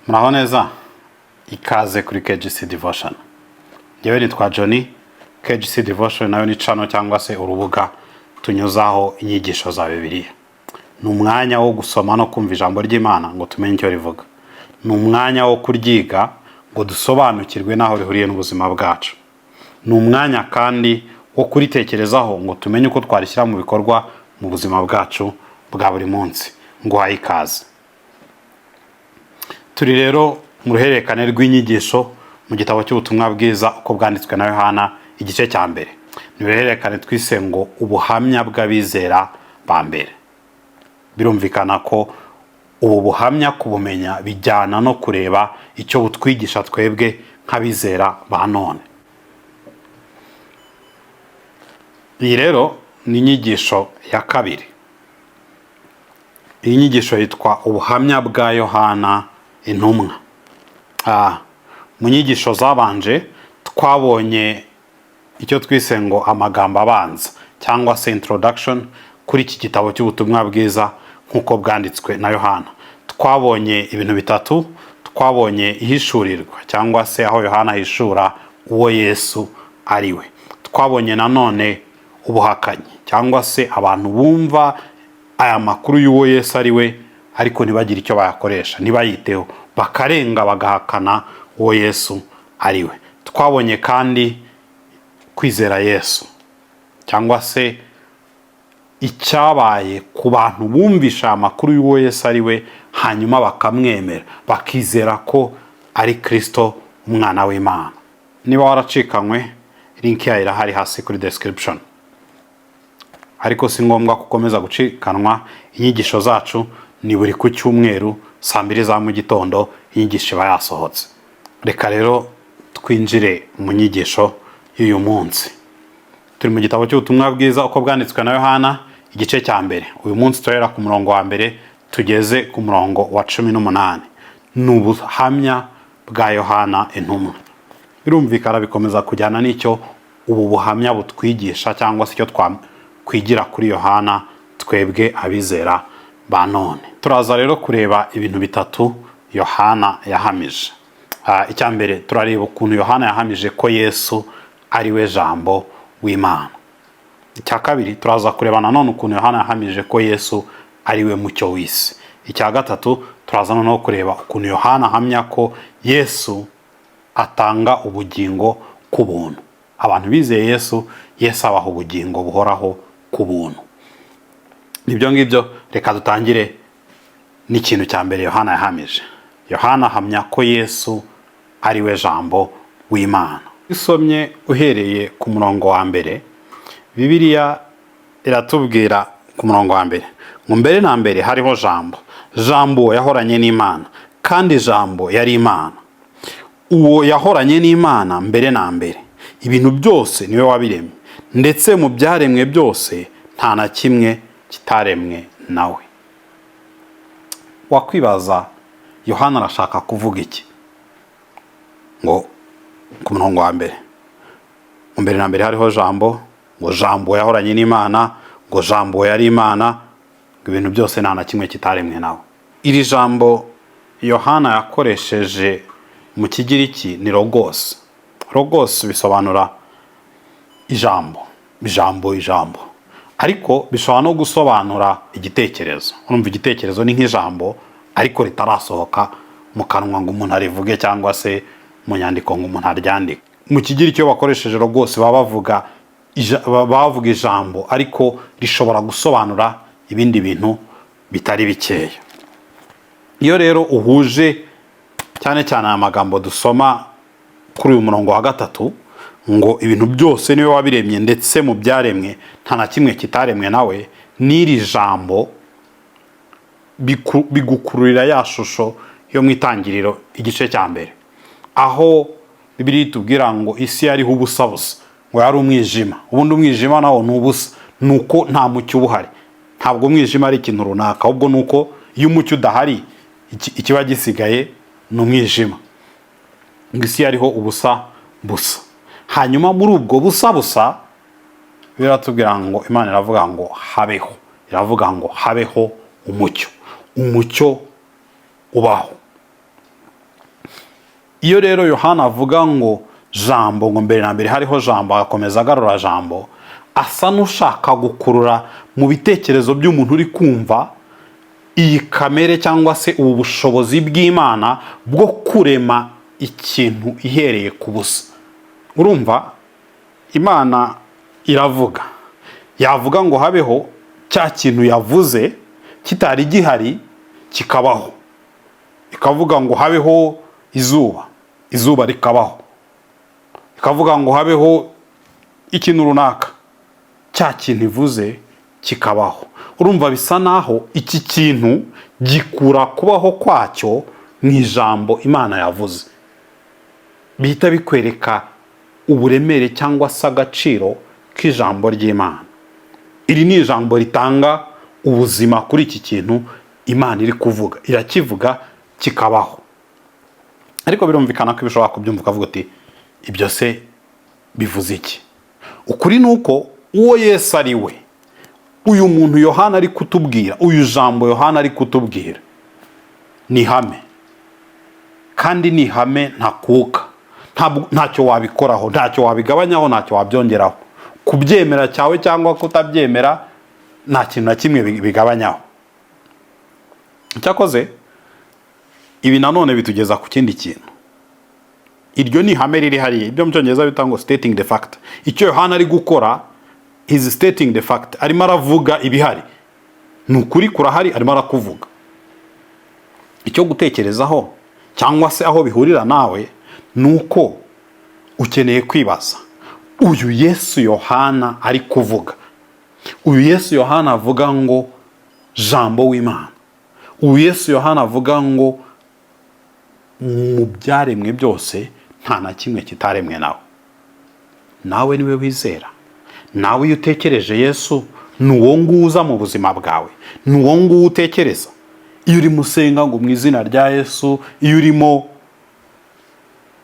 Muraho neza, ikaze kuri KGC Devotion. Njyewe nitwa Johnny. KGC Devotion nayo ni channel cyangwa se urubuga tunyuzaho inyigisho za Bibiliya. Ni umwanya wo gusoma no kumva ijambo ry'Imana ngo tumenye icyo rivuga. Ni umwanya wo kuryiga ngo dusobanukirwe n'aho rihuriye n'ubuzima bwacu. Ni umwanya kandi wo kuritekerezaho ngo tumenye uko twarishyira mu bikorwa mu buzima bwacu bwa buri munsi. Nguhaye ikaze. Turi rero mu ruhererekane rw'inyigisho mu gitabo cy'Ubutumwa Bwiza uko bwanditswe na Yohana, igice cya mbere. Ni uruhererekane twise ngo "Ubuhamya bw'abizera ba mbere". Birumvikana ko ubu buhamya kubumenya bijyana no kureba icyo butwigisha twebwe nk'abizera ba none. Iyi rero ni inyigisho ya kabiri. Iyi nyigisho yitwa "Ubuhamya bwa Yohana intumwa". Mu nyigisho zabanje twabonye icyo twise ngo amagambo abanza cyangwa se introduction kuri iki gitabo cy'Ubutumwa Bwiza nk'uko bwanditswe na Yohana. Twabonye ibintu bitatu. Twabonye ihishurirwa cyangwa se aho Yohana ahishura uwo Yesu ari we. Twabonye nanone ubuhakanyi cyangwa se abantu bumva aya makuru y'uwo Yesu ari we ariko ntibagire icyo bayakoresha, ntibayiteho, bakarenga bagahakana uwo Yesu ari we. Twabonye kandi kwizera Yesu cyangwa se icyabaye ku bantu bumvisha aya makuru y'uwo Yesu ari we, hanyuma bakamwemera, bakizera ko ari Kirisito, umwana w'Imana. Niba waracikanywe, link yayo irahari hasi kuri description, ariko si ngombwa ko ukomeza gucikanwa. Inyigisho zacu ni buri ku cyumweru saa 2 za mu gitondo, inyigisho iba yasohotse. Reka rero twinjire mu nyigisho y'uyu munsi. Turi mu gitabo cy'Ubutumwa Bwiza uko bwanditswe na Yohana, igice cya mbere. Uyu munsi turahera ku murongo wa mbere tugeze ku murongo wa 18. Ni ubuhamya bwa Yohana intumwa. Birumvikana bikomeza kujyana n'icyo ubu buhamya butwigisha cyangwa se icyo twakwigira kuri Yohana twebwe abizera ba none. Turaza rero kureba ibintu bitatu Yohana yahamije. Icya mbere, turareba ukuntu Yohana yahamije ko Yesu ari we Jambo w'Imana. Icya kabiri, turaza kureba nanone ukuntu Yohana yahamije ko Yesu ari we mucyo w'isi. Icya gatatu, turaza noneho kureba ukuntu Yohana ahamya ko Yesu atanga ubugingo ku buntu. Abantu bizeye Yesu, Yesu abaha ubugingo buhoraho ku buntu. Nibyo ngibyo. Reka dutangire n'ikintu cya mbere Yohana yahamije. Yohana ahamya ko Yesu ari we Jambo w'Imana. Usomye uhereye ku murongo wa mbere, Bibiliya iratubwira ku murongo wa mbere ngo: "Mbere na mbere hariho Jambo, Jambo yahoranye n'Imana, kandi Jambo yari Imana. Uwo yahoranye n'Imana mbere na mbere. Ibintu byose niwe wabiremye, ndetse mu byaremwe byose nta na kimwe kitaremwe nawe." Wakwibaza, Yohana arashaka kuvuga iki ngo ku murongo wa mbere ngo: "Mbere na mbere hariho Jambo", ngo: "Jambo yahoranye n'Imana", ngo: "Jambo yari Imana", ngo: "Ibintu byose nta na kimwe kitaremwe nawe"? Iri jambo Yohana yakoresheje mu Kigiriki ni logos. Logos bisobanura ijambo, ijambo, ijambo, ariko bishobora no gusobanura igitekerezo. Urumva, igitekerezo ni nk'ijambo ariko ritarasohoka mu kanwa ngo umuntu arivuge cyangwa se mu nyandiko ngo umuntu aryandike. Mu Kigiriki iyo bakoresheje rwose baba bavuga ijambo, ariko rishobora gusobanura ibindi bintu bitari bikeya. Iyo rero uhuje cyane cyane aya magambo dusoma kuri uyu murongo wa gatatu ngo: "Ibintu byose niwe wabiremye, ndetse mu byaremwe nta na kimwe kitaremwe nawe", n'iri jambo bigukururira ya shusho yo mu Itangiriro igice cya mbere, aho Bibiliya itubwira ngo isi yariho ubusa busa, ngo yari umwijima. Ubundi umwijima nawo ni ubusa, ni uko nta mucyo uba uhari. Ntabwo umwijima ari ikintu runaka, ahubwo ni uko iyo umucyo udahari, ikiba gisigaye ni umwijima. Ngo isi yariho ubusa busa, hanyuma muri ubwo busa busa biratubwira ngo Imana iravuga ngo habeho, iravuga ngo habeho umucyo, umucyo ubaho. Iyo rero Yohana avuga ngo Jambo, ngo mbere na mbere hariho Jambo, agakomeza agarura Jambo, asa n'ushaka gukurura mu bitekerezo by'umuntu uri kumva iyi kamere cyangwa se ubu bushobozi bw'Imana bwo kurema ikintu ihereye ku busa. Urumva, Imana iravuga, yavuga ngo habeho, cya kintu yavuze kitari gihari kikabaho. Ikavuga ngo habeho izuba, izuba rikabaho. Ikavuga ngo habeho ikintu runaka, cya kintu ivuze kikabaho. Urumva, bisa naho iki kintu gikura kubaho kwacyo mu ijambo Imana yavuze. Bihita bikwereka uburemere cyangwa se agaciro k'ijambo ry'Imana. Iri ni ijambo ritanga ubuzima kuri iki kintu Imana iri kuvuga, irakivuga kikabaho. Ariko birumvikana ko ibishobora kubyumva ukavuga uti: "Ibyo se bivuze iki?" Ukuri ni uko uwo Yesu ari we, uyu muntu Yohana ari kutubwira, uyu Jambo Yohana ari kutubwira, ni ihame, kandi ni ihame ntakuka. Ntacyo wabikoraho, ntacyo wabigabanyaho, ntacyo wabyongeraho. Kubyemera cyawe cyangwa kutabyemera, nta kintu na kimwe bigabanyaho. Cyakoze ibi nanone bitugeza ku kindi kintu. Iryo ni ihame riri hariya, ibyo mu Cyongereza bita ngo stating the fact. Icyo Yohana ari gukora is stating the fact, arimo aravuga ibihari, ni ukuri kurahari, arimo arakuvuga. Icyo gutekerezaho cyangwa se aho bihurira nawe ni uko ukeneye kwibaza: uyu Yesu Yohana ari kuvuga, uyu Yesu Yohana avuga ngo Jambo w'Imana, uyu Yesu Yohana avuga ngo mu byaremwe byose nta na kimwe kitaremwe nawe, nawe niwe wizera? Nawe iyo utekereje Yesu, ni uwo nguwo uza mu buzima bwawe? Ni uwo nguwo utekereza iyo urimo usenga ngo mu izina rya Yesu? Iyo urimo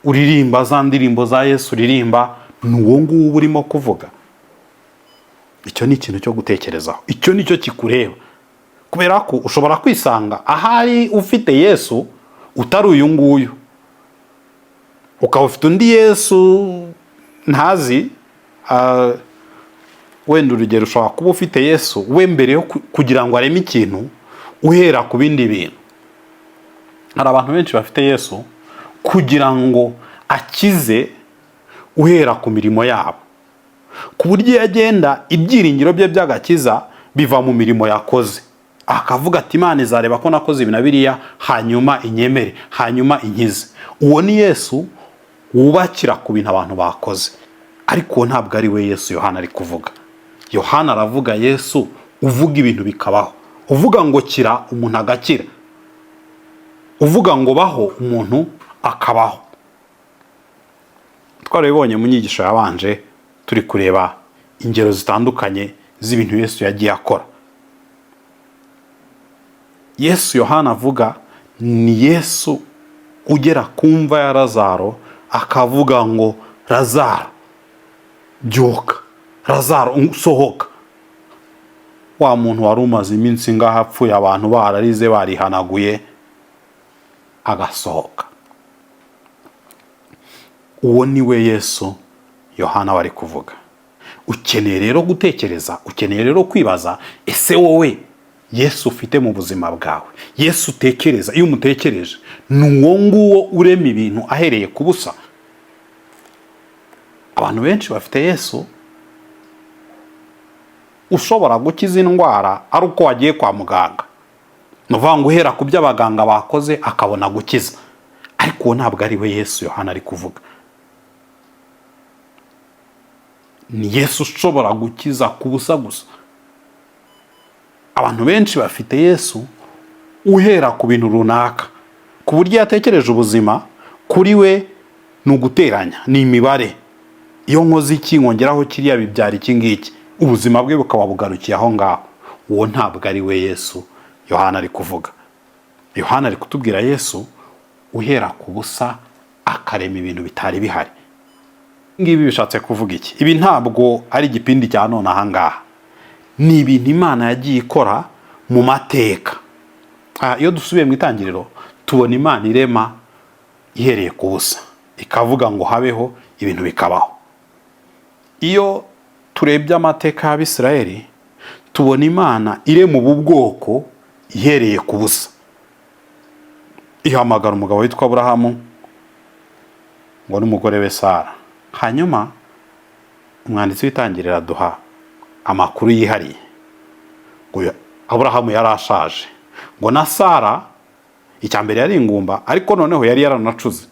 uririmba za ndirimbo za Yesu uririmba, ni uwo nguwo uba urimo kuvuga? Icyo ni ikintu cyo gutekerezaho, icyo ni cyo kikureba, kubera ko ushobora kwisanga ahari ufite Yesu utari uyu nguyu, ukaba ufite undi Yesu ntazi. Wenda urugero, ushobora kuba ufite Yesu we mbere yo kugira ngo areme ikintu uhera ku bindi bintu. Hari abantu benshi bafite Yesu kugira ngo akize uhera ku mirimo yabo, ku buryo iyo agenda ibyiringiro bye by'agakiza biva mu mirimo yakoze, akavuga ati: "Imana izareba ko nakoze ibi na biriya, hanyuma inyemere, hanyuma inkize." Uwo ni Yesu wubakira ku bintu abantu bakoze, ariko uwo ntabwo ari we Yesu Yohana ari kuvuga. Yohana aravuga Yesu uvuga ibintu bikabaho, uvuga ngo kira, umuntu agakira, uvuga ngo baho, umuntu akabaho. Twarabibonye mu nyigisho yabanje, turi kureba ingero zitandukanye z'ibintu Yesu yagiye akora. Yesu Yohana avuga ni Yesu ugera ku mva ya Lazaro akavuga ngo: "Lazaro, byuka, Lazaro, sohoka." Wa muntu wari umaze iminsi ngaho apfuye, abantu bararize, barihanaguye, agasohoka. Uwo ni we Yesu Yohana wari kuvuga. Ukeneye rero gutekereza, ukeneye rero kwibaza: ese wowe Yesu ufite mu buzima bwawe, Yesu utekereza iyo umutekereje, ni uwo nguwo urema ibintu ahereye ku busa? Abantu benshi bafite Yesu ushobora gukiza indwara ari uko wagiye kwa muganga, ni ukuvuga ngo uhera ku byo abaganga bakoze akabona gukiza. Ariko uwo ntabwo ari we Yesu Yohana ari kuvuga. Ni Yesu ushobora gukiza ku busa gusa. Abantu benshi bafite Yesu uhera ku bintu runaka, ku buryo yatekereje ubuzima kuri we ni uguteranya, ni imibare: iyo nkoze iki nkongeraho kiriya bibyara iki ngiki, ubuzima bwe bukaba bugarukiye aho ngaho. Uwo ntabwo ari we Yesu Yohana ari kuvuga. Yohana ari kutubwira Yesu uhera ku busa akarema ibintu bitari bihari. Ngibi bishatse kuvuga iki? Ibi ntabwo ari igipindi cya none aha ngaha, ni ibintu Imana yagiye ikora mu mateka. Iyo dusubiye mu Itangiriro, tubona Imana irema. ihereye ku busa, ikavuga ngo habeho, ibintu bikabaho. Iyo turebye amateka y'Abisirayeli, tubona Imana irema ubu bwoko ihereye ku busa. Ihamagara umugabo witwa Aburahamu ngo n'umugore we Sara. Hanyuma umwanditsi w'Itangiriro aduha amakuru yihariye ngo Aburahamu yari ashaje, ngo na Sara, icya mbere yari ingumba, ariko noneho yari yaranacuze.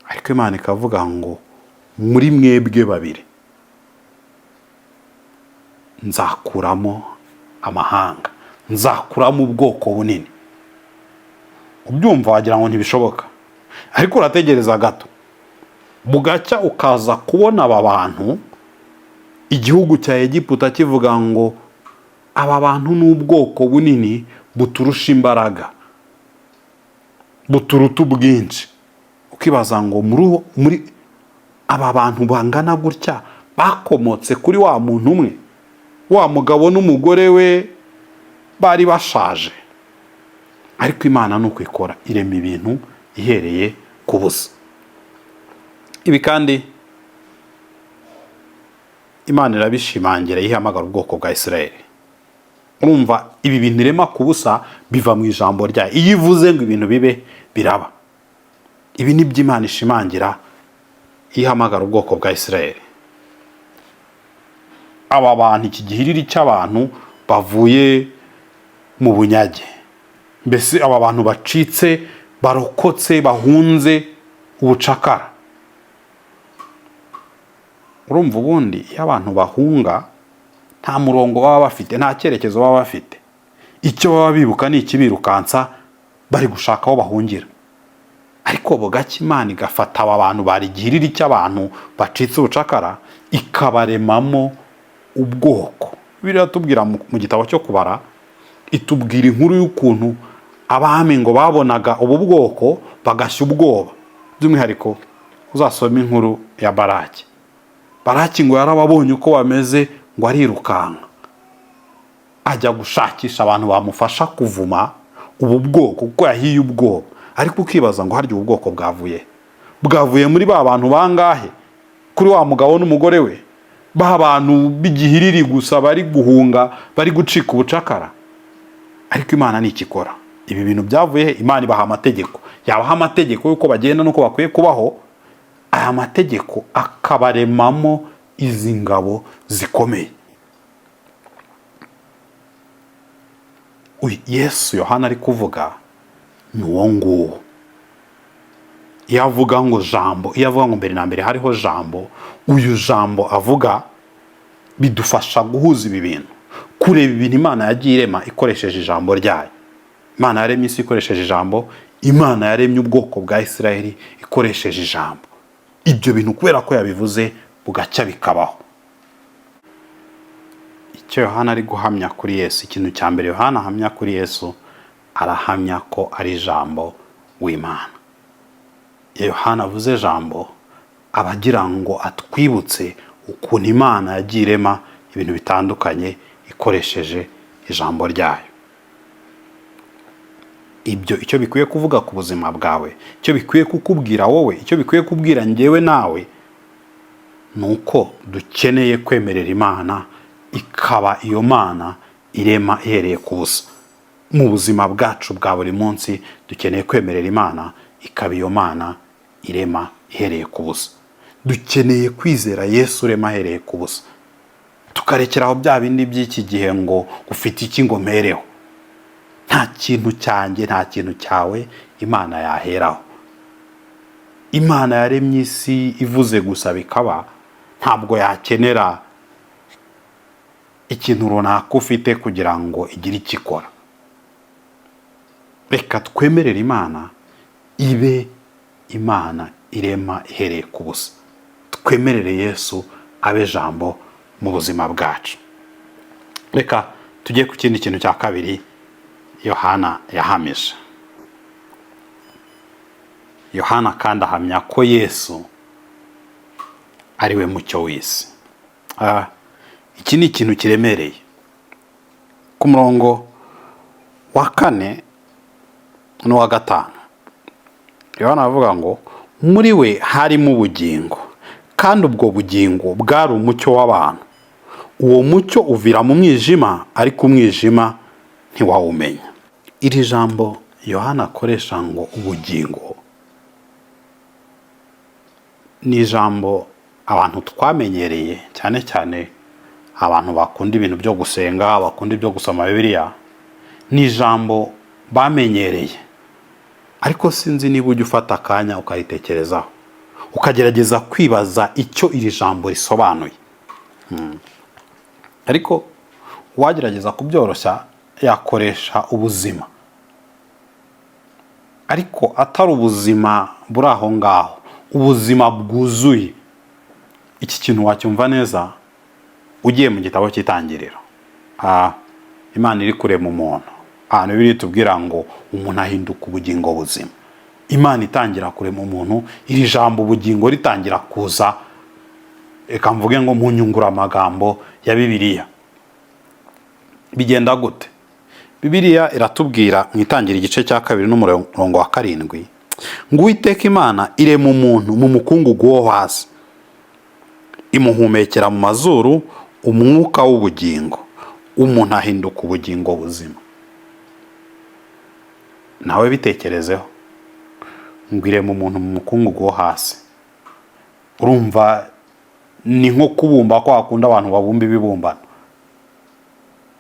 Ariko Imana ikavuga ngo muri mwebwe babiri nzakuramo amahanga, nzakuramo ubwoko bunini. Ubyumva wagira ngo ntibishoboka, ariko urategereza gato bugacya ukaza kubona aba bantu, igihugu cya Egiputa kivuga ngo aba bantu ni ubwoko bunini buturusha imbaraga, buturuta ubwinshi. Ukibaza ngo muri aba bantu bangana gutya bakomotse kuri wa muntu umwe, wa mugabo n'umugore we bari bashaje? Ariko Imana ni uko ikora, irema ibintu ihereye ku busa. Ibi kandi Imana irabishimangira ihamagara ubwoko bwa Israel. Urumva, ibi bintu irema ku busa biva mu ijambo ryayo. Iyo ivuze ngo ibintu bibe, biraba. Ibi ni byo Imana ishimangira ihamagara ubwoko bwa Israel. Aba bantu, iki gihiriri cy'abantu bavuye mu bunyage, mbese aba bantu bacitse, barokotse, bahunze ubucakara. Urumva, ubundi iyo abantu bahunga nta murongo baba bafite, nta cyerekezo baba bafite. Icyo baba bibuka ni ikibirukansa, bari gushaka aho bahungira. Ariko bugacya Imana igafata aba bantu bari igihiriri cy'abantu bacitse ubucakara, ikabaremamo ubwoko. Bibiliya tubwira mu gitabo cyo Kubara, itubwira inkuru y'ukuntu abami ngo babonaga ubu bwoko bagashya ubwoba. By'umwihariko uzasome inkuru ya Baraki. Baraki ngo yarababonye uko bameze, ngo arirukanka ajya gushakisha abantu bamufasha kuvuma ubu bwoko, kuko yahiye ubwoba. Ariko ukibaza ngo harya ubu bwoko bwavuye, bwavuye muri ba bantu bangahe, kuri wa mugabo n'umugore we, ba bantu b'igihiriri gusa bari guhunga, bari gucika ubucakara? Ariko Imana ni ikikora. Ibi bintu byavuye he? Imana ibaha amategeko, yabaha amategeko y'uko bagenda n'uko bakwiye kubaho, aya mategeko akabaremamo izi ngabo zikomeye. Uyu Yesu Yohana ari kuvuga ni uwo nguwo. Iyo avuga ngo Jambo, iyo avuga ngo mbere na mbere hariho Jambo, uyu Jambo avuga bidufasha guhuza ibi bintu, kureba ibintu Imana yagiye irema ikoresheje ijambo ryayo. Imana yaremye isi ikoresheje ijambo, Imana yaremye ubwoko bwa Isirayeli ikoresheje ijambo. Ibyo bintu kubera ko yabivuze, bugacya bikabaho. Icyo Yohana ari guhamya kuri Yesu, ikintu cya mbere Yohana ahamya kuri Yesu, arahamya ko ari Ijambo w'Imana. Iyo Yohana avuze Jambo, aba agira ngo atwibutse ukuntu Imana yagiye irema ibintu bitandukanye ikoresheje ijambo ryayo. Ibyo icyo bikwiye kuvuga ku buzima bwawe, icyo bikwiye kukubwira wowe, icyo bikwiye kubwira njyewe nawe, ni uko dukeneye kwemerera Imana ikaba iyo Mana irema ihereye ku busa mu buzima bwacu bwa buri munsi. Dukeneye kwemerera Imana ikaba iyo Mana irema ihereye ku busa. Dukeneye kwizera Yesu urema ahereye ku busa, tukarekeraho bya bindi by'iki gihe ngo ufite iki ngo mpereho. Nta kintu cyanjye, nta kintu cyawe Imana yaheraho. Imana yaremye isi ivuze gusa bikaba. Ntabwo yakenera ikintu runaka ufite kugira ngo igire icyo ikora. Reka twemerere Imana ibe Imana irema ihereye ku busa. Twemerere Yesu abe Jambo mu buzima bwacu. Reka tujye ku kindi kintu cya kabiri Yohana yahamije. Yohana kandi ahamya ko Yesu ari we mucyo w'isi. Iki ni ikintu kiremereye. Ku murongo wa 4 n'uwa 5, Yohana aravuga ngo muri we harimo ubugingo, kandi ubwo bugingo bwari umucyo w'abantu. Uwo mucyo uvira mu mwijima, ariko umwijima ntiwawumenya. Iri jambo Yohana akoresha ngo ubugingo ni ijambo abantu twamenyereye, cyane cyane abantu bakunda ibintu byo gusenga, bakunda ibyo gusoma Bibiliya. Ni ijambo bamenyereye, ariko sinzi niba ujya ufata akanya ukaritekerezaho, ukagerageza kwibaza icyo iri jambo risobanuye. Ariko uwagerageza kubyoroshya yakoresha ubuzima, ariko atari ubuzima buri aho ngaho, ubuzima bwuzuye. Iki kintu wacyumva neza ugiye mu gitabo cy'Itangiriro. Imana iri kurema umuntu, ahantu biri tubwira ngo umuntu ahinduka ubugingo buzima. Imana itangira kurema umuntu, iri jambo ubugingo ritangira kuza, reka mvuge ngo mu nyunguramagambo ya Bibiliya. Bigenda gute? Bibiliya iratubwira mu Itangira igice cya 2 n'umurongo wa 7 ngo Uwiteka Imana irema umuntu mu mukungugu wo hasi, imuhumekera mu mazuru umwuka w'ubugingo, umuntu ahinduka ubugingo buzima. Nawe bitekerezeho, ngo irema umuntu mu mukungugu wo hasi. Urumva ni nko kubumba kwa kundi abantu babumba ibibumbano.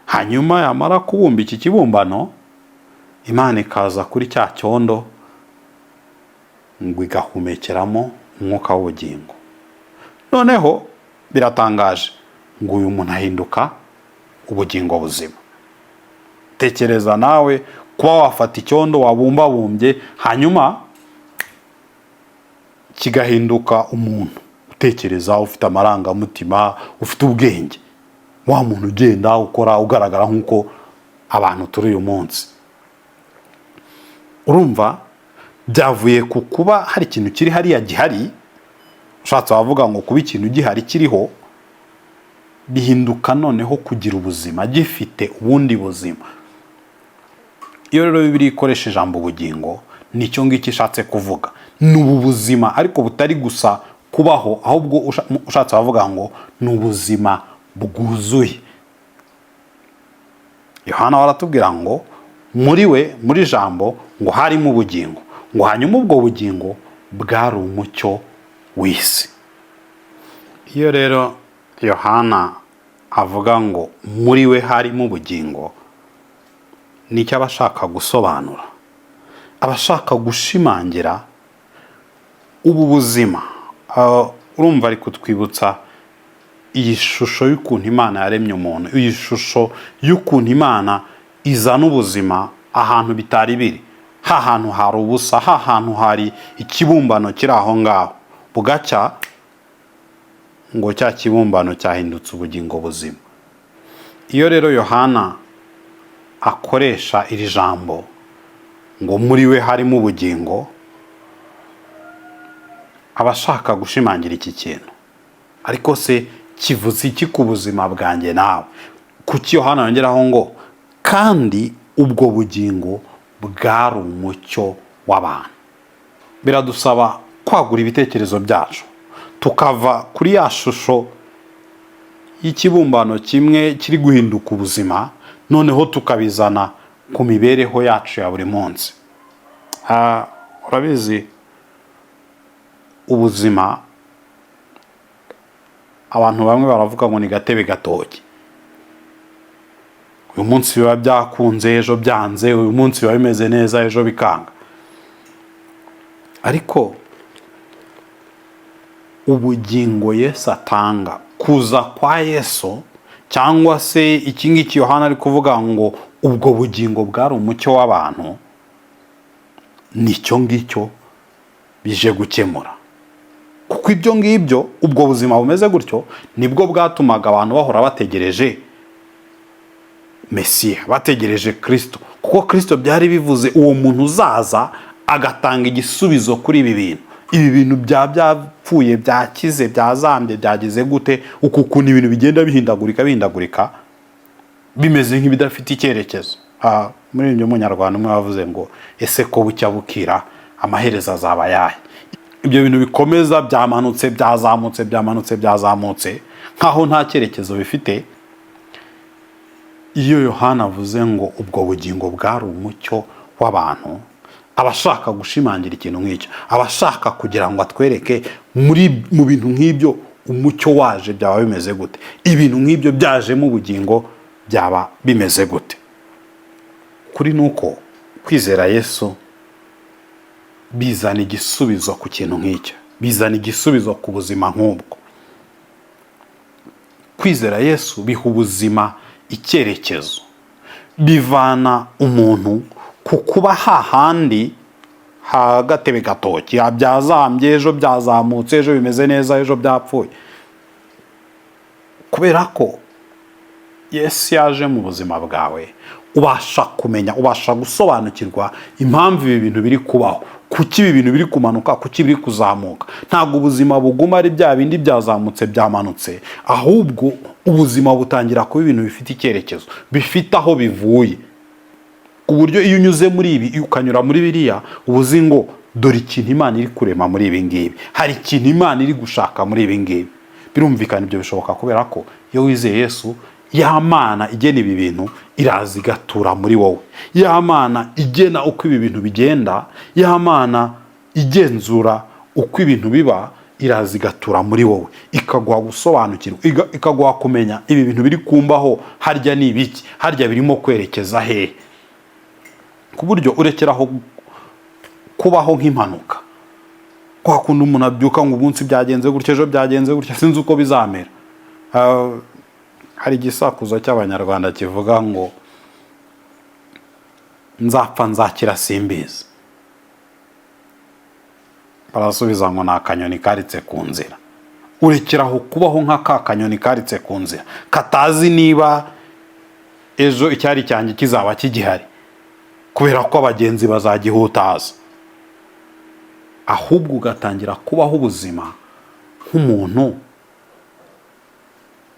Hanyuma yamara kubumba iki kibumbano, Imana ikaza kuri cya cyondo ngo igahumekeramo umwuka w'ubugingo. Noneho biratangaje ngo uyu muntu ahinduka ubugingo buzima. Tekereza nawe kuba wafata icyondo wabumbabumbye, hanyuma kigahinduka umuntu utekereza, ufite amarangamutima, ufite ubwenge, wa muntu ugenda ukora, ugaragara nk'uko abantu turi uyu munsi. Urumva byavuye ku kuba hari ikintu kiri hariya gihari, ushatse wavuga ngo kuba ikintu gihari kiriho, bihinduka noneho kugira ubuzima, gifite ubundi buzima. Iyo rero Bibiliya ikoresha ijambo ubugingo, nicyo ngicyo ishatse kuvuga. Ni ubu buzima, ariko butari gusa kubaho, ahubwo ushatse wavuga ngo ni ubuzima bwuzuye. Yohana baratubwira ngo muri we, muri Jambo, ngo harimo ubugingo, ngo hanyuma ubwo bugingo bwari umucyo w'isi. Iyo rero Yohana avuga ngo muri we harimo ubugingo, nicyo aba ashaka gusobanura. Aba ashaka gushimangira ubu buzima. Urumva ari kutwibutsa iyi shusho y'ukuntu Imana yaremye umuntu, iyi shusho y'ukuntu Imana izana ubuzima ahantu bitari biri, ha hantu hari ubusa, ha hantu hari ikibumbano kiri aho ngaho, bugacya ngo cya kibumbano cyahindutse ubugingo buzima. Iyo rero Yohana akoresha iri jambo ngo muri we harimo ubugingo, aba ashaka gushimangira iki kintu. Ariko se kivuze iki ku buzima bwanjye nawe? Kuki Yohana yongeraho ngo kandi ubwo bugingo bwari umucyo w'abantu? Biradusaba kwagura ibitekerezo byacu, tukava kuri ya shusho y'ikibumbano kimwe kiri guhinduka ubuzima, noneho tukabizana ku mibereho yacu ya buri munsi. Urabizi, ubuzima abantu bamwe baravuga ngo ni gatebe gatoki. Uyu munsi biba byakunze, ejo byanze. Uyu munsi biba bimeze neza, ejo bikanga. Ariko ubugingo Yesu atanga, kuza kwa Yesu, cyangwa se iki ngiki Yohana ari kuvuga ngo ubwo bugingo bwari umucyo w'abantu, nicyo ngicyo bije gukemura. Kuko ibyo ngibyo, ubwo buzima bumeze gutyo, nibwo bwatumaga abantu bahora bategereje Mesiya, bategereje Kirisito, kuko Kirisito byari bivuze uwo muntu uzaza agatanga igisubizo kuri ibi bintu. Ibi bintu byaba byapfuye, byakize, byazambye, byageze gute? Uku kuntu ibintu bigenda bihindagurika, bihindagurika, bimeze nk'ibidafite icyerekezo. Muri ibyo, Munyarwanda umwe wavuze ngo ese ko bucya bukira, Amaherezo azaba ayahe? Ibyo bintu bikomeza byamanutse, byazamutse, byamanutse, byazamutse, nkaho nta cyerekezo bifite. Iyo Yohana avuze ngo ubwo bugingo bwari umucyo w'abantu, aba ashaka gushimangira ikintu nk'icyo, aba ashaka kugira ngo atwereke mu bintu nk'ibyo umucyo waje byaba bimeze gute, ibintu nk'ibyo byajemo ubugingo byaba bimeze gute. Kuri ni uko kwizera Yesu bizana igisubizo ku kintu nk'icyo, bizana igisubizo ku buzima nk'ubwo. Kwizera Yesu biha ubuzima icyerekezo, bivana umuntu ku kuba hahandi ha gatebe gatoki, byazambye ejo, byazamutse ejo, bimeze neza ejo, byapfuye. Kubera ko Yesu yaje mu buzima bwawe, ubasha kumenya, ubasha gusobanukirwa impamvu ibi bintu biri kubaho, kuki ibi bintu biri kumanuka, kuki biri kuzamuka. Ntabwo ubuzima buguma ari bya bindi byazamutse, byamanutse, ahubwo ubuzima butangira kuba ibintu bifite icyerekezo, bifite aho bivuye, ku buryo iyo unyuze muri ibi ukanyura muri biriya, uba uzi ngo dore ikintu Imana iri kurema muri ibi ngibi, hari ikintu Imana iri gushaka muri ibi ngibi. Birumvikana, ibyo bishoboka kubera ko iyo wizeye Yesu, ya Mana igena ibi bintu iraza igatura muri wowe. Ya Mana igena uko ibi bintu bigenda, ya Mana igenzura uko ibintu biba, iraza igatura muri wowe, ikaguha gusobanukirwa, ikaguha kumenya ibi bintu biri kumbaho harya ni ibiki, harya birimo kwerekeza hehe, ku buryo urekeraho kubaho nk'impanuka, kwa kundi umuntu abyuka ngo umunsi byagenze gutya, ejo byagenze gutya, sinzi uko bizamera. Hari igisakuzo cy'Abanyarwanda kivuga ngo "Nzapfa nzakira simbizi." Barasubiza ngo ni akanyoni karitse ku nzira. Urekeraho kubaho nka ka kanyoni karitse ku nzira, katazi niba ejo icyari cyanjye kizaba kigihari kubera ko abagenzi bazagihutaza, ahubwo ugatangira kubaho ubuzima nk'umuntu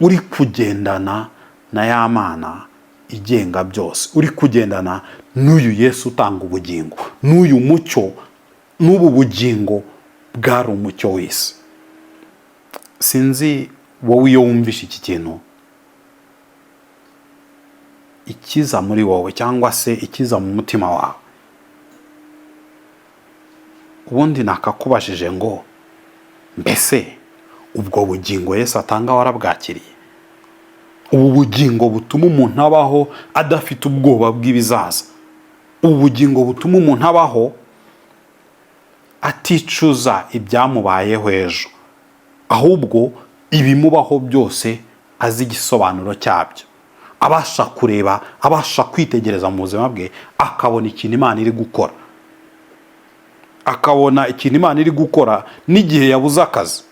uri kugendana na ya Mana igenga byose, uri kugendana n'uyu Yesu utanga ubugingo, n'uyu mucyo, n'ubu bugingo bwari umucyo w'isi. Sinzi wowe, iyo wumvishe iki kintu, ikiza muri wowe cyangwa se ikiza mu mutima wawe, ubundi nakakubajije ngo mbese ubwo bugingo Yesu atanga warabwakiriye? Ubu bugingo butuma umuntu abaho adafite ubwoba bw'ibizaza, ubu bugingo butuma umuntu abaho aticuza ibyamubayeho ejo, ahubwo ibimubaho byose azi igisobanuro cyabyo, abasha kureba, abasha kwitegereza mu buzima bwe akabona ikintu Imana iri gukora, akabona ikintu Imana iri gukora n'igihe yabuze akazi.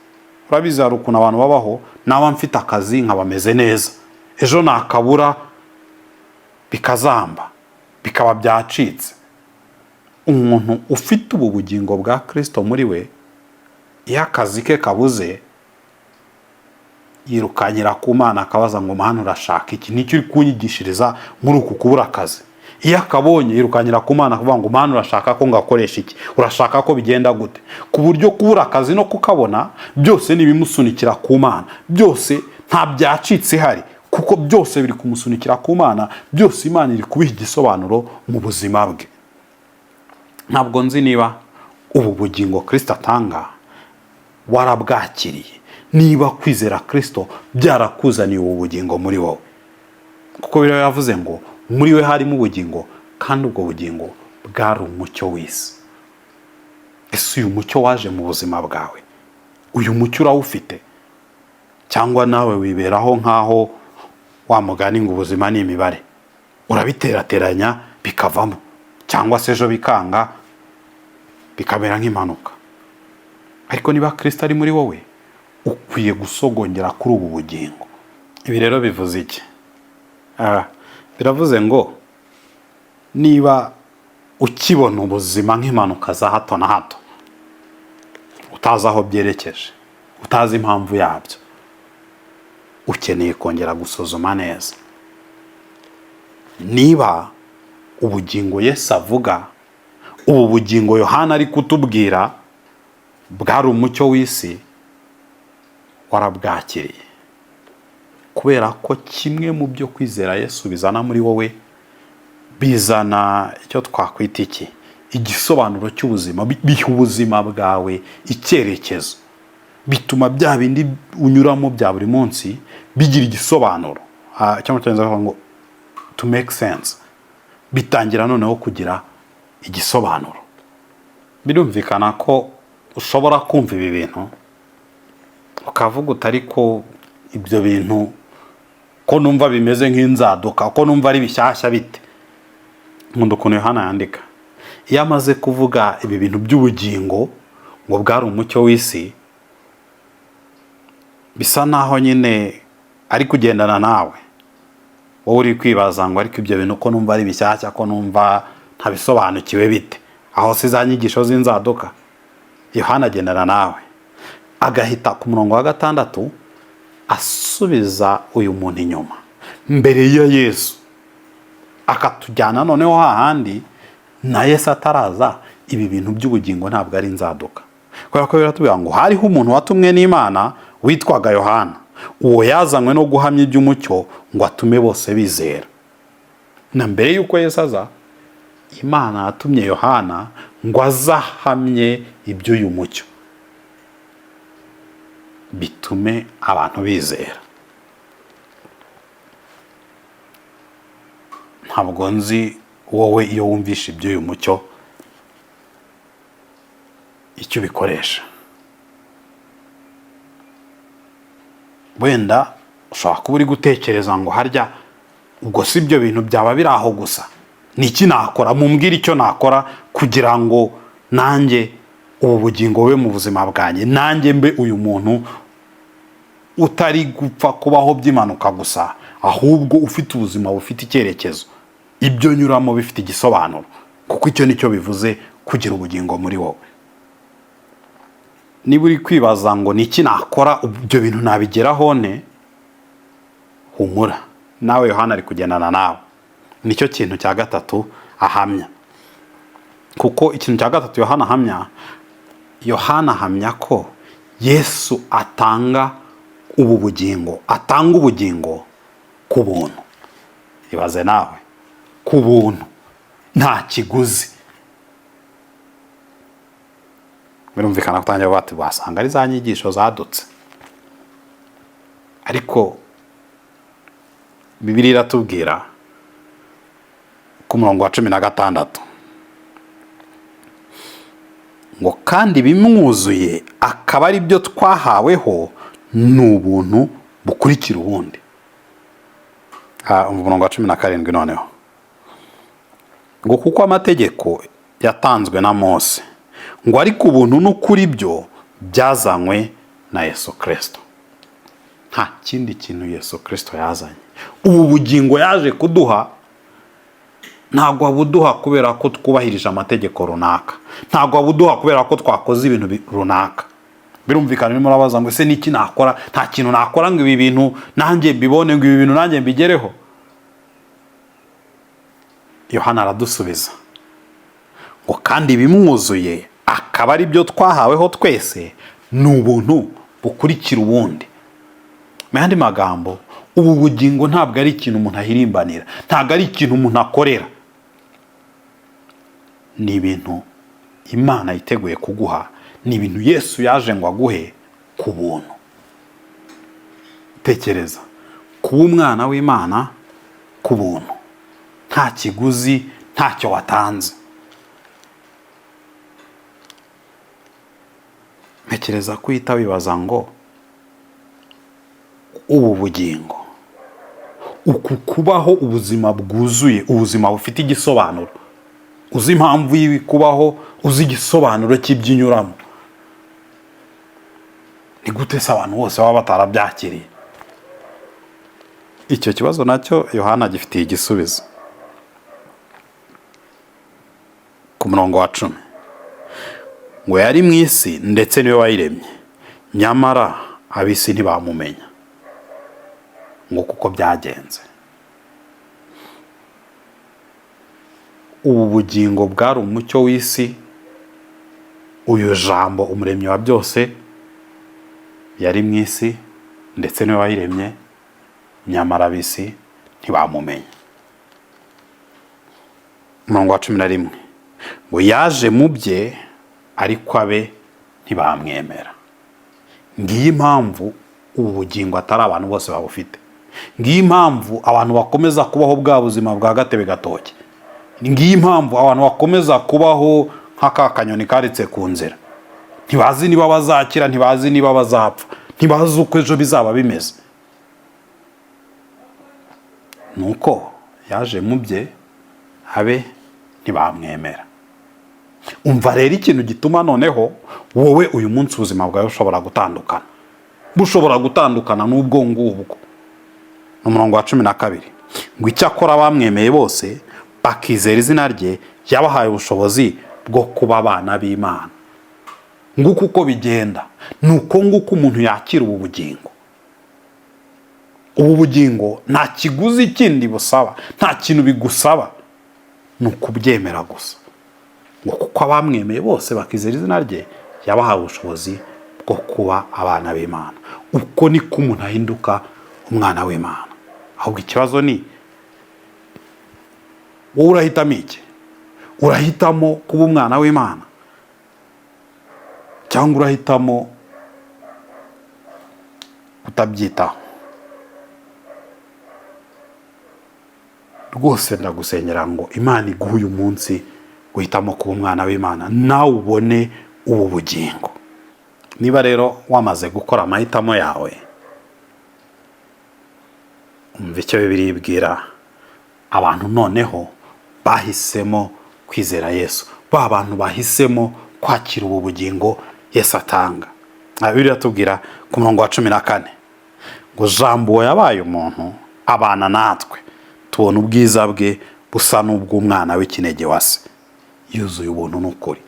Urabizi, hari ukuntu abantu babaho: naba mfite akazi nkaba meze neza, ejo nakabura bikazamba, bikaba byacitse. Umuntu ufite ubu bugingo bwa Kirisito muri we, iyo akazi ke kabuze yirukanyira ku Mana akabaza ngo "Mana, urashaka iki? Nicyo uri kunyigishiriza muri uku kubura akazi?" Iyo akabonye yirukanyira ku Mana akavuga ngo "Mana, urashaka ko ngakoresha iki? Urashaka ko bigenda gute?" Ku buryo kubura akazi no kukabona byose ni ibimusunikira ku Mana. Byose nta byacitse ihari, kuko byose biri kumusunikira ku Mana, byose Imana iri kubiha igisobanuro mu buzima bwe. Ntabwo nzi niba ubu bugingo Kirisito atanga warabwakiriye, niba kwizera Kirisito byarakuzaniye ubu bugingo muri wowe, kuko biriya yavuze ngo muri we harimo ubugingo, kandi ubwo bugingo bwari umucyo w'isi. Ese uyu mucyo waje mu buzima bwawe? Uyu mucyo urawufite, cyangwa nawe wiberaho nk'aho wa mugani ngo ubuzima ni imibare, urabiterateranya bikavamo, cyangwa se ejo bikanga bikamera nk'impanuka? Ariko niba Kirisito ari muri wowe, ukwiye gusogongera kuri ubu bugingo. Ibi rero bivuze iki? Biravuze ngo niba ukibona ubuzima nk'impanuka za hato na hato, utazi aho byerekeje, utazi impamvu yabyo, ukeneye kongera gusuzuma neza niba ubugingo Yesu avuga Ubu bugingo Yohana ari kutubwira bwari umucyo w'isi, warabwakiriye? Kubera ko kimwe mu byo kwizera Yesu bizana muri wowe, bizana icyo twakwita iki? Igisobanuro cy'ubuzima. Biha ubuzima bwawe icyerekezo, bituma bya bindi unyuramo bya buri munsi bigira igisobanuro. Cyangwa mu Cyongereza bavuga ngo "to make sense". Bitangira noneho kugira igisobanuro. Birumvikana ko ushobora kumva ibi bintu ukavuga uti: "Ariko ibyo bintu ko numva bimeze nk'inzaduka, ko numva ari bishyashya bite?" Nkunda ukuntu Yohana yandika. Iyo amaze kuvuga ibi bintu by'ubugingo, ngo bwari umucyo w'isi, bisa naho nyine ari kugendana nawe, wowe uri kwibaza ngo: "Ariko ibyo bintu ko numva ari bishyashya, ko numva ntabisobanukiwe bite? Aho si za nyigisho z'inzaduka?" Yohana agendana nawe, agahita ku murongo wa 6 asubiza uyu muntu inyuma mbere ya Yesu, akatujyana noneho hahandi na Yesu ataraza. Ibi bintu by'ubugingo ntabwo ari inzaduka, kubera ko biratubwira ngo hariho umuntu watumwe n'Imana witwaga Yohana. Uwo yazanywe no guhamya iby'umucyo, ngo atume bose bizera. Na mbere y'uko Yesu aza, Imana yatumye Yohana ngo azahamye iby'uyu mucyo, bitume abantu bizera. Ntabwo nzi wowe, iyo wumvishe iby'uyu mucyo, icyo ubikoresha. Wenda ushobora kuba uri gutekereza ngo: "Harya ubwo si ibyo bintu byaba biri aho gusa? Ni iki nakora? Mumbwire icyo nakora kugira ngo nanjye ubu bugingo bube mu buzima bwanjye, nanjye mbe uyu muntu utari gupfa kubaho by'impanuka gusa, ahubwo ufite ubuzima bufite icyerekezo, ibyo nyuramo bifite igisobanuro", kuko icyo nicyo bivuze kugira ubugingo muri wowe. Niba uri kwibaza ngo: "Ni iki nakora, ibyo bintu nabigeraho ne?" Humura, nawe Yohana ari kugendana nawe. Nicyo kintu cya gatatu ahamya, kuko ikintu cya gatatu Yohana ahamya, Yohana ahamya ko Yesu atanga ubu bugingo, atanga ubugingo ku buntu. Ibaze nawe, ku buntu, nta kiguzi. Birumvikana kutangira bati wasanga ari za nyigisho zadutse, ariko Bibiliya iratubwira ku murongo wa 16 ngo: "Kandi bimwuzuye akaba ari byo twahaweho, ni ubuntu bukurikira ubundi." Umurongo wa 17 noneho ngo: "Kuko amategeko yatanzwe na Mose, ngo ariko ubuntu n'ukuri byo byazanywe na Yesu Kirisito." Nta kindi kintu Yesu Kirisito yazanye. Ubu bugingo yaje kuduha, ntabwo abuduha kubera ko twubahirije amategeko runaka, ntabwo abuduha kubera ko twakoze ibintu runaka. Birumvikana urimo urabaza ngo: "Ese niki nakora? Nta kintu nakora ngo ibi bintu nanjye mbibone, ngo ibi bintu nanjye mbigereho?" Yohana aradusubiza ngo: "Kandi ibimwuzuye akaba ari byo twahaweho twese, ni ubuntu bukurikira ubundi." Mu yandi magambo, ubu bugingo ntabwo ari ikintu umuntu ahirimbanira, ntabwo ari ikintu umuntu akorera, ni ibintu Imana yiteguye kuguha, ni ibintu Yesu yaje ngo aguhe ku buntu. Tekereza kuba umwana w'Imana ku buntu, nta kiguzi, ntacyo watanze. Ntekereza ko uhita wibaza ngo: "Ubu bugingo, uku kubaho ubuzima bwuzuye, ubuzima bufite igisobanuro, uzi impamvu y'ibi kubaho, uzi igisobanuro cy'ibyo unyuramo, ni gute se abantu bose baba batarabyakiriye?" Icyo kibazo nacyo Yohana agifitiye igisubizo ku murongo wa 10 ngo: "Yari mu isi, ndetse niwe wayiremye, nyamara ab'isi ntibamumenya." Ngo kuko byagenze. Ubu bugingo bwari umucyo w'isi. Uyu Jambo, umuremyi wa byose, yari mu isi, ndetse niwe wayiremye, nyamara ab'isi ntibamumenya. Umurongo wa 11 ngo: "Yaje mu bye, ariko abe ntibamwemera." Ngiyi impamvu ubu bugingo atari abantu bose babufite. Ngiyi impamvu abantu bakomeza kubaho bwa buzima bwa gatebe gatoki. Ngiyi impamvu abantu bakomeza kubaho nk'aka kanyoni karitse ku nzira. Ntibazi niba bazakira, ntibazi niba bazapfa, ntibazi uko ejo bizaba bimeze. Nuko yaje mu bye, abe ntibamwemera. Umva rero ikintu gituma noneho wowe uyu munsi ubuzima bwawe bushobora gutandukana, bushobora gutandukana n'ubwo ngubwo. Ni umurongo wa 12 ngo: "Icyakora bamwemeye bose, bakizera izina rye, yabahaye ubushobozi bwo kuba abana b'Imana." Nguko uko bigenda, ni uko nguko umuntu yakira ubu bugingo. Ubu bugingo nta kiguzi kindi busaba, nta kintu bigusaba, ni ukubyemera gusa. Ngo kuko abamwemeye bose bakizera izina rye, yabahaye ubushobozi bwo kuba abana b'Imana. Uko niko umuntu ahinduka umwana w'Imana. Ahubwo ikibazo ni: wowe urahitamo iki? Urahitamo kuba umwana w'Imana, cyangwa urahitamo kutabyitaho? Rwose ndagusengera ngo Imana iguhe uyu munsi guhitamo kuba umwana w'Imana, nawe ubone ubu bugingo. Niba rero wamaze gukora amahitamo yawe, umva icyo Bibiliya ibwira abantu noneho bahisemo kwizera Yesu, ba bantu bahisemo kwakira ubu bugingo Yesu atanga. Bibiliya tubwira ku murongo wa 14 ngo: "Jambo yabaye umuntu, abana natwe, tubona ubwiza bwe busa n'ubw'umwana w'ikinege wa se, yuzuye ubuntu n'ukuri."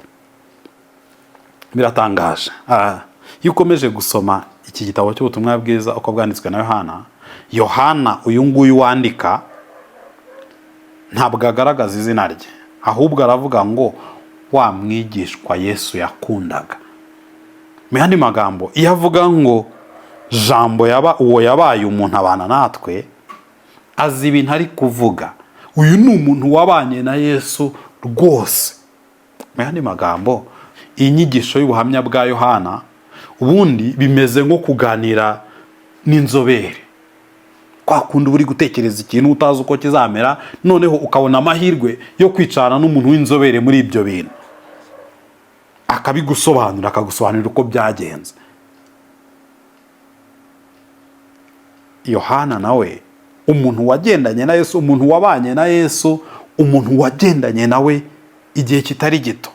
Biratangaje. Iyo ukomeje gusoma iki gitabo cy'ubutumwa bwiza uko bwanditswe na Yohana, Yohana uyu nguyu wandika ntabwo agaragaza izina rye, ahubwo aravuga ngo: "Wa mwigishwa Yesu yakundaga." Mu yandi magambo, iyo avuga ngo Jambo yaba uwo yabaye umuntu abana natwe, azi ibintu ari kuvuga. Uyu ni umuntu wabanye na Yesu rwose. Mu yandi magambo, iyi nyigisho y'ubuhamya bwa Yohana ubundi bimeze nko kuganira n'inzobere, kwa kundi uba uri gutekereza ikintu utazi uko kizamera, noneho ukabona amahirwe yo kwicarana n'umuntu w'inzobere muri ibyo bintu, akabigusobanurira, akagusobanurira uko byagenze. Yohana nawe, umuntu wagendanye na Yesu, umuntu wabanye na Yesu, umuntu wagendanye nawe igihe kitari gito,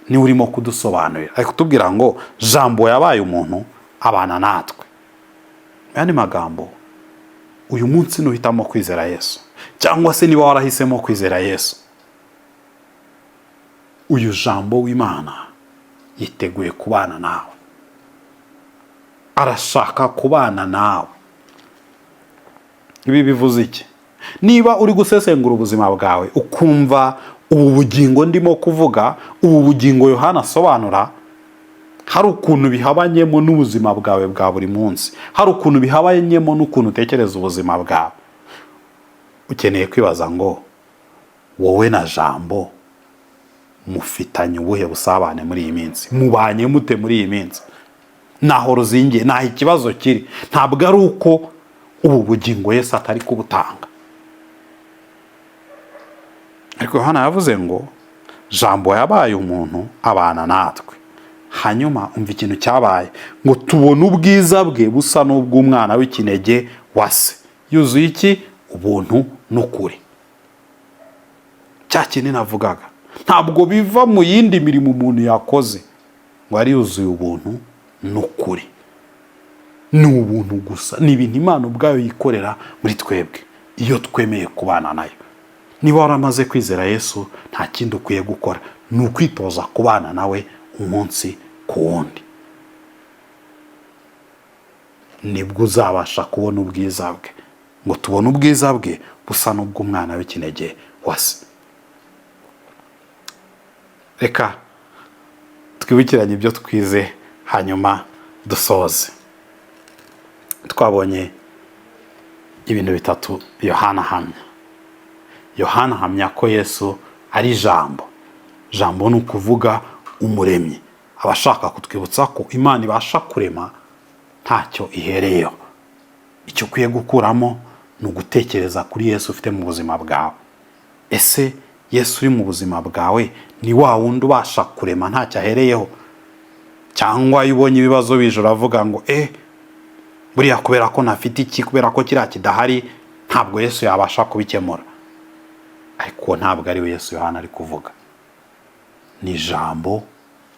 niwe urimo kudusobanurira. Ari kutubwira ngo: "Jambo yabaye umuntu, abana natwe." Mu yandi magambo, uyu munsi nuhitamo kwizera Yesu, cyangwa se niba warahisemo kwizera Yesu, uyu Jambo w'Imana yiteguye kubana nawe, arashaka kubana nawe. Ibi bivuze iki? Niba uri gusesengura ubuzima bwawe, ukumva ubu bugingo ndimo kuvuga, ubu bugingo Yohana asobanura, hari ukuntu bihabanyemo n'ubuzima bwawe bwa buri munsi, hari ukuntu bihabanyemo n'ukuntu utekereza ubuzima bwawe, ukeneye kwibaza ngo: wowe na Jambo mufitanye ubuhe busabane muri iyi minsi? Mubanye mute muri iyi minsi? Naho ruzingiye, naho ikibazo kiri. Ntabwo ari uko ubu bugingo Yesu atari kubutanga, ariko Yohana yavuze ngo: "Jambo yabaye umuntu, abana natwe." Hanyuma umva ikintu cyabaye ngo: "Tubone ubwiza bwe busa n'ubw'umwana w'ikinege wa se, yuzuye iki? Ubuntu n'ukuri." Cya kintu navugaga, ntabwo biva mu yindi mirimo umuntu yakoze, ngo yari yuzuye ubuntu n'ukuri. Ni ubuntu gusa, ni ibintu Imana ubwayo yikorera muri twebwe iyo twemeye kubana nayo. Niba waramaze kwizera Yesu, nta kindi ukwiye gukora, ni ukwitoza kubana nawe umunsi ku wundi. Nibwo uzabasha kubona ubwiza bwe. Ngo tubone ubwiza bwe busa n'ubw'umwana w'ikinege wa se. Reka twibukiranye ibyo twize, hanyuma dusoze. Twabonye ibintu bitatu Yohana ahamya. Yohana ahamya ko Yesu ari Ijambo. Jambo ni ukuvuga Umuremyi. Aba ashaka kutwibutsa ko Imana ibasha kurema ntacyo ihereyeho. Icyo ukwiye gukuramo ni ugutekereza kuri Yesu ufite mu buzima bwawe. Ese Yesu uri mu buzima bwawe ni wa wundi ubasha kurema ntacyo ahereyeho? Cyangwa iyo ubonye ibibazo bije uravuga ngo buriya kubera ko ntafite iki, kubera ko kiriya kidahari, ntabwo Yesu yabasha kubikemura? Ariko uwo ntabwo ari we Yesu Yohana ari kuvuga. Ni Ijambo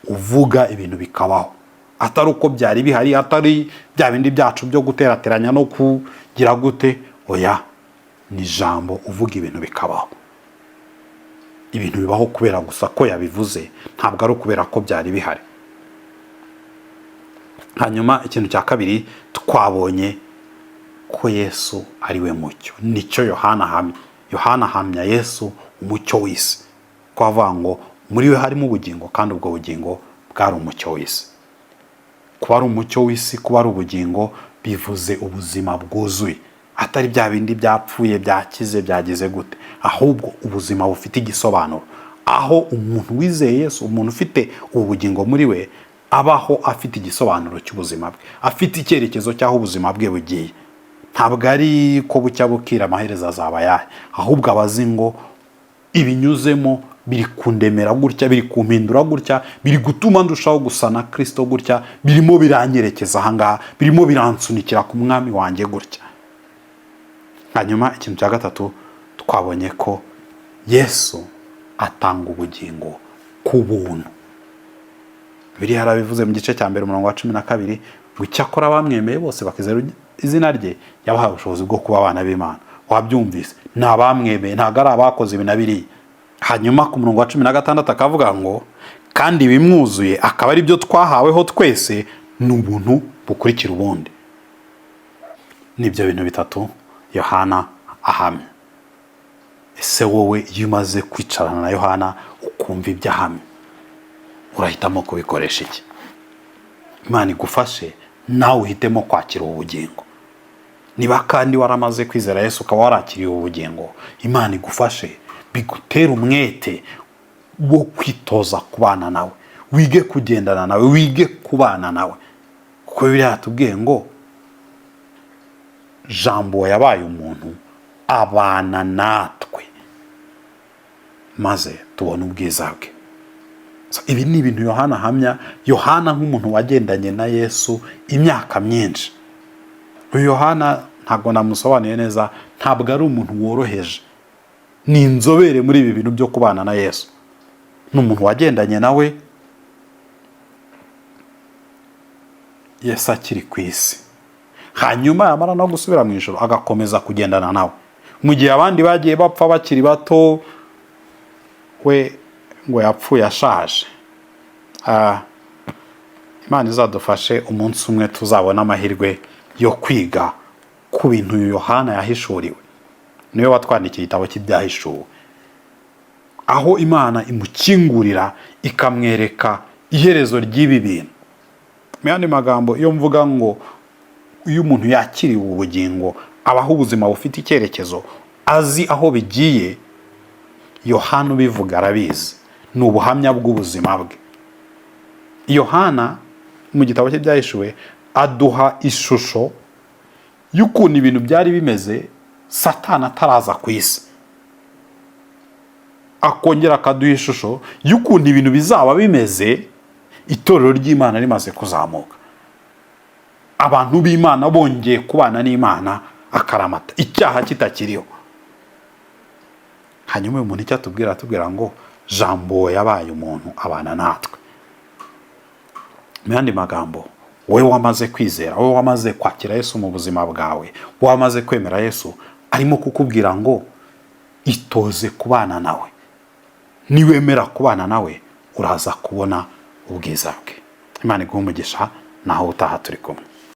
uvuga ibintu bikabaho, atari uko byari bihari, atari bya bindi byacu byo guterateranya no kugira gute. Oya, ni Ijambo uvuga ibintu bikabaho. Ibintu bibaho kubera gusa ko yabivuze, ntabwo ari ukubera ko byari bihari. Hanyuma ikintu cya kabiri, twabonye ko Yesu ari we mucyo. Nicyo Yohana ahamya. Yohana ahamya Yesu umucyo w'isi, ko avuga ngo muri we harimo ubugingo, kandi ubwo bugingo bwari umucyo w'isi. Kuba ari umucyo w'isi, kuba ari ubugingo, bivuze ubuzima bwuzuye, atari bya bindi byapfuye, byakize, byagize gute, ahubwo ubuzima bufite igisobanuro, aho umuntu wizeye Yesu, umuntu ufite ubu bugingo muri we, abaho afite igisobanuro cy'ubuzima bwe, afite icyerekezo cy'aho ubuzima bwe bugiye. Ntabwo ari ko bucya bukira amaherezo azaba ayahe, ahubwo aba azi ngo ibinyuzemo biri kundemera gutya, biri kumpindura gutya, biri gutuma ndushaho gusa na Kirisito gutya, birimo biranyerekeza ahangaha, birimo biransunikira ku Mwami wanjye gutya. Hanyuma ikintu cya gatatu, twabonye ko Yesu atanga ubugingo ku buntu. Biriya yarabivuze mu gice cya 1, umurongo wa 12, ngo icyakora abamwemeye bose bakizera izina rye, yabahaye ubushobozi bwo kuba abana b'Imana. Wabyumvise, ni abamwemeye, ntabwo ari abakoze ibi na biriya. Hanyuma ku murongo wa 16 akavuga ngo kandi ibimwuzuye akaba ari byo twahaweho twese, ni ubuntu bukurikira ubundi. Nibyo bintu bitatu Yohana ahamya. Ese wowe, iyo umaze kwicarana na Yohana ukumva ibyo ahamya, urahitamo kubikoresha iki? Imana igufashe nawe uhitemo kwakira ubu bugingo. Niba kandi waramaze kwizera Yesu, ukaba warakiriye ubu bugingo, Imana igufashe bigutere umwete wo kwitoza kubana nawe, wige kugendana nawe, wige kubana nawe, kuko Bibiliya yatubwiye ngo Jambo yabaye umuntu abana natwe, maze tubona ubwiza bwe. Ibi ni ibintu Yohana ahamya. Yohana nk'umuntu wagendanye na Yesu imyaka myinshi. Uyu Yohana ntabwo namusobanuye neza, ntabwo ari umuntu woroheje, ni inzobere muri ibi bintu byo kubana na Yesu. Ni umuntu wagendanye nawe Yesu akiri ku isi, hanyuma yamara no gusubira mu ijoro agakomeza kugendana nawe, mu gihe abandi bagiye bapfa bakiri bato, we ngo yapfuye ashaje. Imana izadufashe umunsi umwe tuzabona amahirwe yo kwiga ku bintu Yohana yahishuriwe. Niwe watwandikiye igitabo cy'Ibyahishuwe, aho Imana imukingurira ikamwereka iherezo ry'ibi bintu. Mu yandi magambo, iyo mvuga ngo iyo umuntu yakiriye ubu bugingo abaho ubuzima bufite icyerekezo, azi aho bigiye, Yohana ubivuga arabizi, ni ubuhamya bw'ubuzima bwe. Yohana mu gitabo cye Byahishuwe aduha ishusho y'ukuntu ibintu byari bimeze Satani ataraza ku isi, akongera akaduha ishusho y'ukuntu ibintu bizaba bimeze itorero ry'Imana rimaze kuzamuka, abantu b'Imana bongeye kubana n'Imana akaramata, icyaha kitakiriho. Hanyuma uyu muntu icyo atubwira, atubwira ngo Jambo yabaye umuntu abana natwe. Mu yandi magambo, wowe wamaze kwizera, wowe wamaze kwakira Yesu mu buzima bwawe, wowe wamaze kwemera Yesu, arimo kukubwira ngo itoze kubana nawe. Niwemera kubana nawe uraza kubona ubwiza bwe. Imana iguhe umugisha, naho utaha turi kumwe.